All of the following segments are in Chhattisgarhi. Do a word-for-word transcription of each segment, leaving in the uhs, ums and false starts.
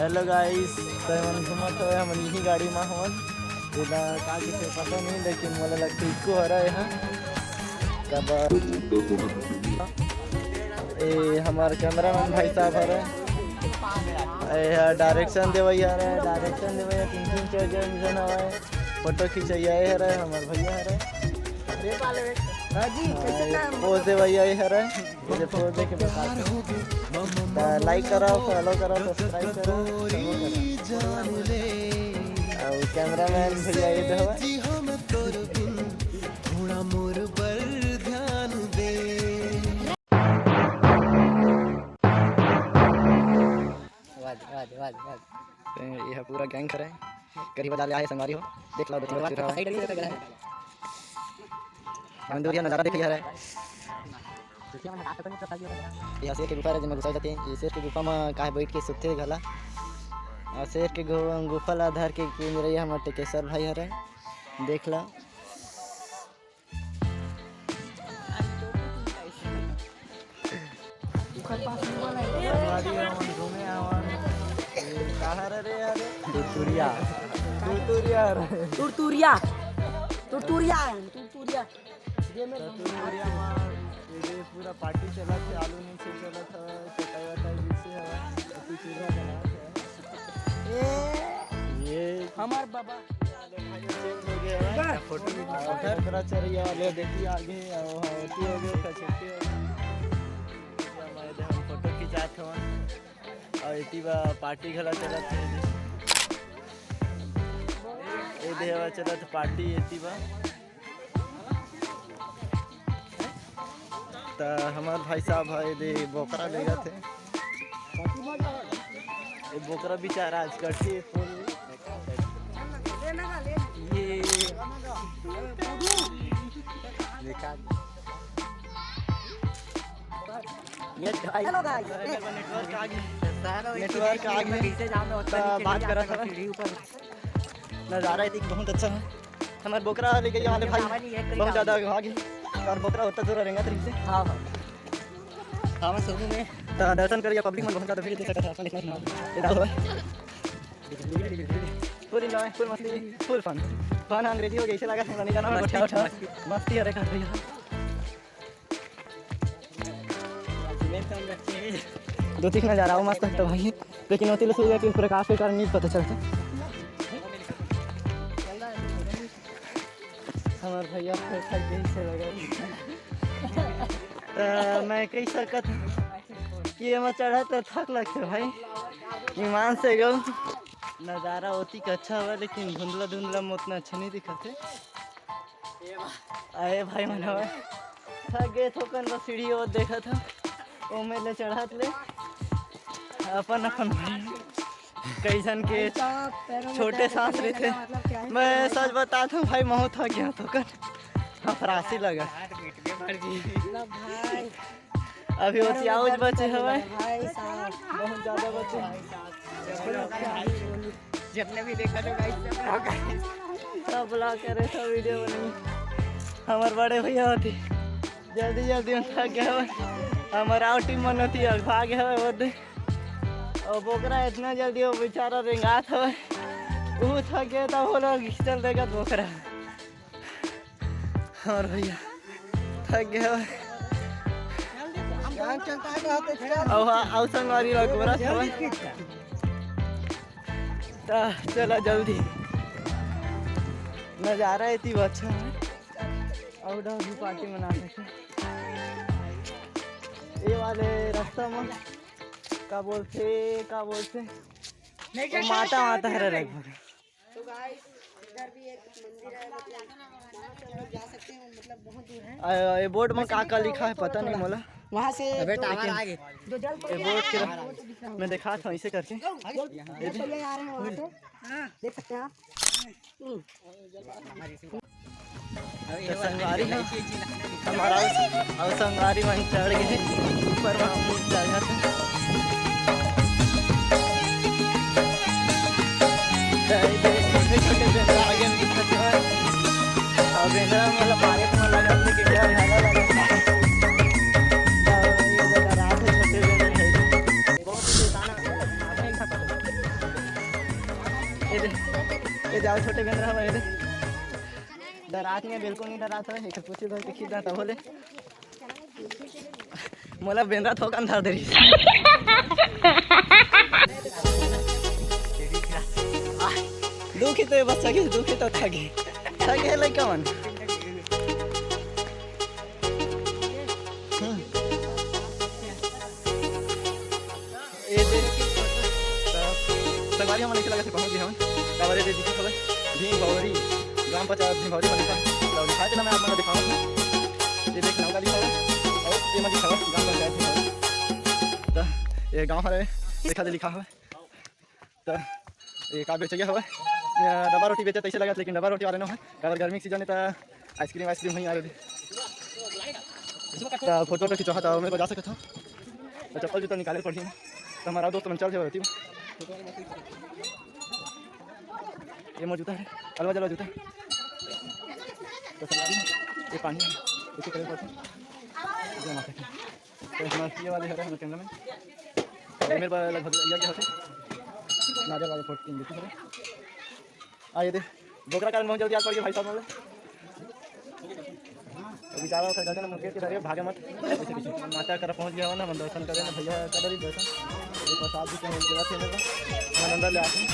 Hello guys, तो हमन घूमत हवे, हमन इही गाड़ी मा हवन। एला का किसे पता नहीं, लेकिन मोला लगथे इको हरा है। तब ए हमार कैमरामैन भाई साहब हरे, ए हा डायरेक्शन देवैया हरे, डायरेक्शन देवैया तीन तीन चार चार जन हवे, फोटो खिंचैया ए हरे, हमार भैया हरे। हाँ जी, कैसे आ, काम? पोज देवैया ए हरे। मुझे फोन देके बता दो। तो like करो, follow करो, subscribe करो, सब करो। और कैमरामैन भैया ये तो हवा। वाह जी, वाह जी, वाह जी, वाह जी। तो ये पूरा गैंग खड़ा है। करीब बजा ले आए संगवारी हो। देख लो, देख लो, चुरा हुआ। साइड में से लग रहा है। मंदुरिया नजारा देखिए हरे। ये शेर के गुफा हरे, जेमा घुसा जाथे। ये शेर के गुफा में काहे बैठ के सुतथे घला। और शेर के गु-, गुफा ला धर के किंजरैया हमर टेकेश्वर भाई हरे। देख ला। संगवारी हमन घूमे आवन। ये कहाँ रे रे यार? तुरतुरिया। तुरतुरिया रे। तुरतुरिया। तुरतुरिया है, तुरतुरिया। ये मैं तो तुरतुरिया मा ये पूरा पार्टी चलत हे, आलू नीचे चलत हे, चटाई वटाई बिछे हे, अभी चूल्हा बनात हे। ये ये हमार बाबा। भाई चेंज हो गया है। फोटो भी खींचा। ओकरा चरिया वाले देखी आगे, और होती हो गई, ओकर छुट्टी हो गई। हमारे दे हम फोटो खिंचात हवन। और एती बा पार्टी घला चलत हे। ए देवा चलत पार्टी एती बा। त हमार भाई साहब ह, ए दे बोकरा लेगत हे। ए बोकरा बेचारा आज कटही फूल। ये देखा। ये भाई हेलो गाइस। नेटवर्क आ गई। नेटवर्क आ गई। कैसे जाम में होता त नीचे बात नहीं करत जाता हवे। सीढ़ी ऊपर। नज़ारा एती बहुत अच्छा है। हमारे बोकरा ले गई हमारे भाई, बहुत ज़्यादा भाग गई। और बोकरा होता थोड़ा रेंगत रही से। हाँ, हाँ। हाँ, मैं शुरू में तो दर्शन करिए, पब्लिक मन बहुत ज़्यादा भीड़ देख सकता था, लेकिन इतना इतना इधर हुआ। फुल एंजॉय, फुल मस्ती, फुल फन। फन अंग्रेजी हो गई, इसे लगा नहीं जाना, मस्ती, मस्ती। मस्ती, अरे कर भैया। दो तीन नज़ारा हो मस्त है तो भाई, लेकिन होती लोग सूर्य के प्रकाश के कारण नहीं पता चलता। हमार भैया फिर थक गई से लगा। तो मैं कह सकत हूँ कि ये मैं चढ़ा तो थक लगते भाई, ईमान से गल। नज़ारा होती का अच्छा हुआ, लेकिन धुंधला धुंधला में उतना अच्छा नहीं दिखा थे। अरे भाई मन हवे, थक गए थोकन बस सीढ़ी और देखत हन, ओमे ले चढ़त ले अपन अपन भाई कई झन के छोटे सांस रहिथे। मैं सच बतात हूँ भाई, महू थक गया थोकन, हफरासी लगा। अभी ओती आउज बचे हवय। भाई साहब, बहुत ज्यादा बचे। जितने भी देखा तो गाइस, सब ब्लॉग करे, सब वीडियो बनाई। हमार बड़े भैया होती जल्दी जल्दी में थक गए हवय। हमार आउट टीम मन होती अगभा गए हवय वो दे। और बोकरा इतना जल्दी वो बेचारा रेंगात हवय, वो थक गया था, वो लोग खींचल देगा बोकरा। और भैया थक गए हवय। अब हाँ, अब संगवारी ला गोरा हवय। ता चला जल्दी, नजारा एती अच्छा है। और उधर भी पार्टी मना सके। ये वाले रास्ता में का बोलते, का बोलते, वो माता, माता हरे लगभग। तो गाइस, इधर भी एक मंदिर है, मतलब वहाँ से हम लोग जा सकते हैं, मतलब बहुत दूर है। आ, ये बोर्ड में का का लिखा है पता नहीं मोला। वहाँ से अबे तो टावर आ गए। जो जल ये बोर्ड के मैं दिखा था ऐसे करके। जल, जल पड़िया आ रहे हैं वहाँ से, देख सकते हैं आप। हम्म। तो संगवारी हो, हमारा अउ संगवारी मन चढ़ गए ऊपर में, हम चढ़त हन। तो ये छोटे छोटे बेंदरा आगे में दिखत हवय। अउ बेंदरा मन ला मारे तो मन लगत हे कि डर हाला लगत हे। तो ये जगह रात में छोटे बेंदरा है। बहुत ही ताना। छोटे बेंदरा हवय रे। डरात नहीं, बिल्कुल नहीं डरात हवय। एक कुछ इधर के खींच जाता बोले। मोला बेंदरा थोकन धर दे रही। दुखी तो ये बच्चा की, दुखी तो थके। थके है लइका मन। हम्म। ए दे। त संगवारी हमन ऐसे लगा से पहुंच गए हमन। काबर ए दे दिखत हवय भीम भौरी, ग्राम पंचायत भीम भौरी मलिका। त दिखाए देना मैं आप मन ल दिखावत हूं। ये देख नौका दिखा हवय और ये मन दिखा हवय ग्राम पंचायत भीम भौरी। त ये गांव हरे देखा दे लिखा हवय। त ये का बेचे हवय? ये डब्बा रोटी बेचे तैसे लगत, लेकिन डब्बा रोटी वाले नो है। काबर गर्मी के सीजन है त आइसक्रीम वाइसक्रीम नहीं आ रही। त फोटो वोटो खिंचवा त मैं बजा सकत हूं। त चप्पल जूता निकाले पड़ही ना। त हमारा दोस्त मन चल जाओ रहती। ये मौजूदा है। अलवा जलवा जूता। त ये पानी है। इसे करे पड़ते। जय माता की। तो हमारे ये वाले हरे हैं कैमरामैन। ये मेरे पास लगभग ये क्या होते? नारियल वाले फोटो तीन देखो हरे। आ ये दे। बोकरा कारण बहुत जल्दी आज पड़ गया भाई साहब वाले। तो बेचारा ओकर घर के ना मुकेश के धरे भागे मत। माता कर पहुंच गया हो ना, मन दर्शन करे ना भैया, कर ही दर्शन। ये प्रसाद भी कहीं जगह थे ना, मन अंदर ले आते हैं।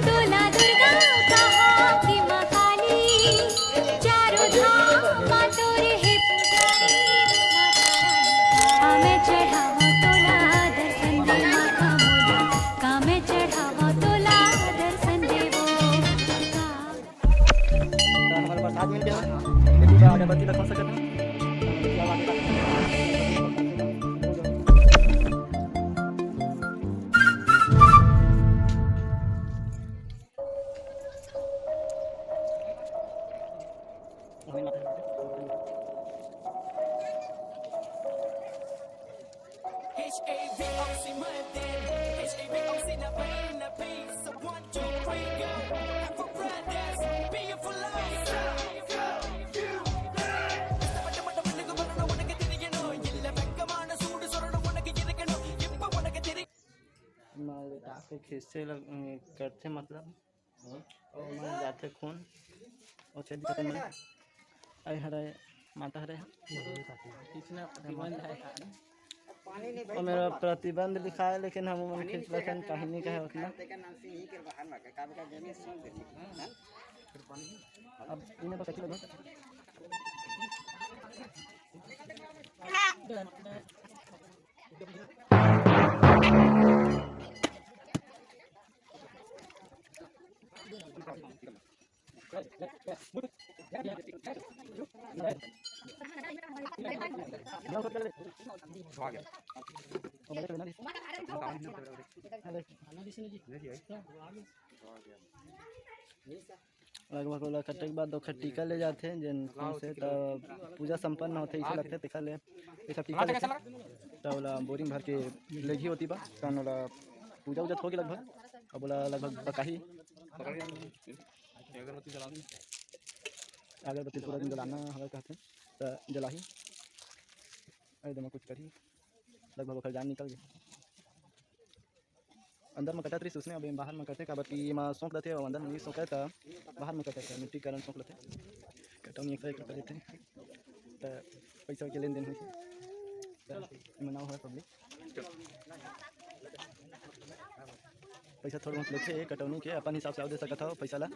तोला दुर्गा कहा कि माँ काली, चारों धाम माँ तोरे हे पुजारी। माँ काली, मैं चढ़ावो तोला दर्शन दे, माँ का मोला, का मैं चढ़ावो तोला दर्शन देवो। का तो हमारे प्रसाद मिल गया है। देखिए, अगरबत्ती रखवा सकते हैं। मैं लेटा के खींचे लग, करथे मतलब, ओमा जाथे खून, ओ चली जाथे मन। आई हरे, माता हरे। कितना प्रतिबंध है? ओ मेरा प्रतिबंध लिखा है, लेकिन हम मन खींच लेथन, काहे नहीं कहे उतना। अब इन्हें बस अच्छी लगे। लगभग ओला कटे के बाद ओखर टीका ले जाथे, जेन से त पूजा संपन्न होथे, इसे लगथे, तेखर ले ये सब टीका लेथे। त ओला बोरिंग भर के लेगही ओती बा, तहन ओला पूजा उजा होके लगभग, अब ओला लगभग पकाही। अगरबत्ती पूरा दिन जलाना हवय कहथे, त जलाही। अरे दमा कुछ करही, लगभग ओखर जान निकल गे। अंदर म कटत रहिस उसने, अब एमा बाहर म कटे, काबर कि एमा सोंख देथे अउ अंदर म नइ सोंखय, त बाहर म कटत हे, मिट्टी के कारण सोंख लेथे। कटौनी एक सौ एक रुपया लेथे, त पइसा के लेन देन होइसे। त एमा नाव हवय पब्लिक। पइसा थोड़ा बहुत लेथे कटौनी के, अपन हिसाब से आप दे सकत हव पइसा ला।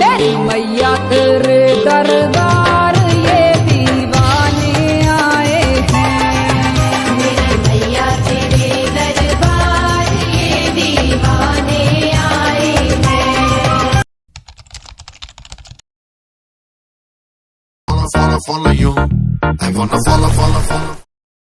मेरी मैया तेरे दरबार ये दीवाने आए हैं। मेरी मैया तेरे दरबार ये दीवाने आए हैं। Follow, follow, follow you. I wanna follow,